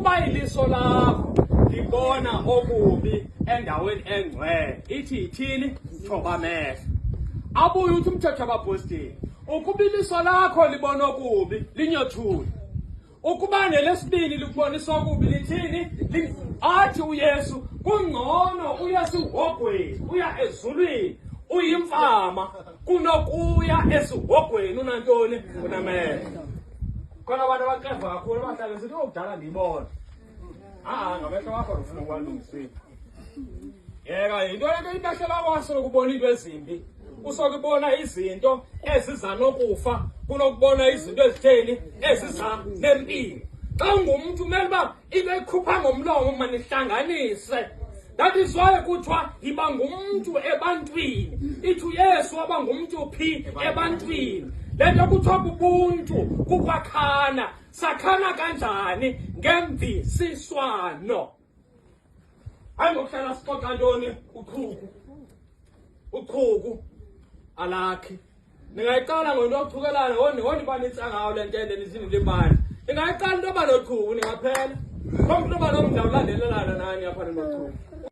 Ukuba iliso lakho libona okubi endaweni engcwele, ithi ithini? Thoba amehlo. Abuye uthi umthetho wabapostile, ukuba iliso lakho libona okubi, linyothule. Ukuba nelesibili likubonisa okubi lithini? Athi uYesu kungcono uye esihogweni, uya ezulwini, uyimfama kunokuya esihogweni unantoni? Unamehlo. Khona abantu abakleva kakhulu abahlale sithi okudala oh, ndiyibona. Ah, ngamehlo wakho ufuna ukwalungisile. Yeka into lento ibehlela kwaso ukubona into ezimbi. Usokubona izinto eziza nokufa kunokubona izinto ezitheni eziza nempilo. Xa ungumntu kumele uba into ekhupha ngomlomo manihlanganise. That is why kuthiwa yiba ngumntu ebantwini. Ithi uYesu waba ngumntu phi ebantwini. Le nto kuthiwa bubuntu kukwakhana. Sakhana kanjani? Ngemvisiswano. Hayi ngokuhlala sixoxa ntoni uchuku. Uchuku alakhi. Ningayiqala ngento yokuchukelana ngoni ngoni banintsi ngayo le ntende nithini libandla. Ningayiqala into yoba nochuku ningaphela. Khomntu oba nomdla ulandelelana nani apha ninochuku.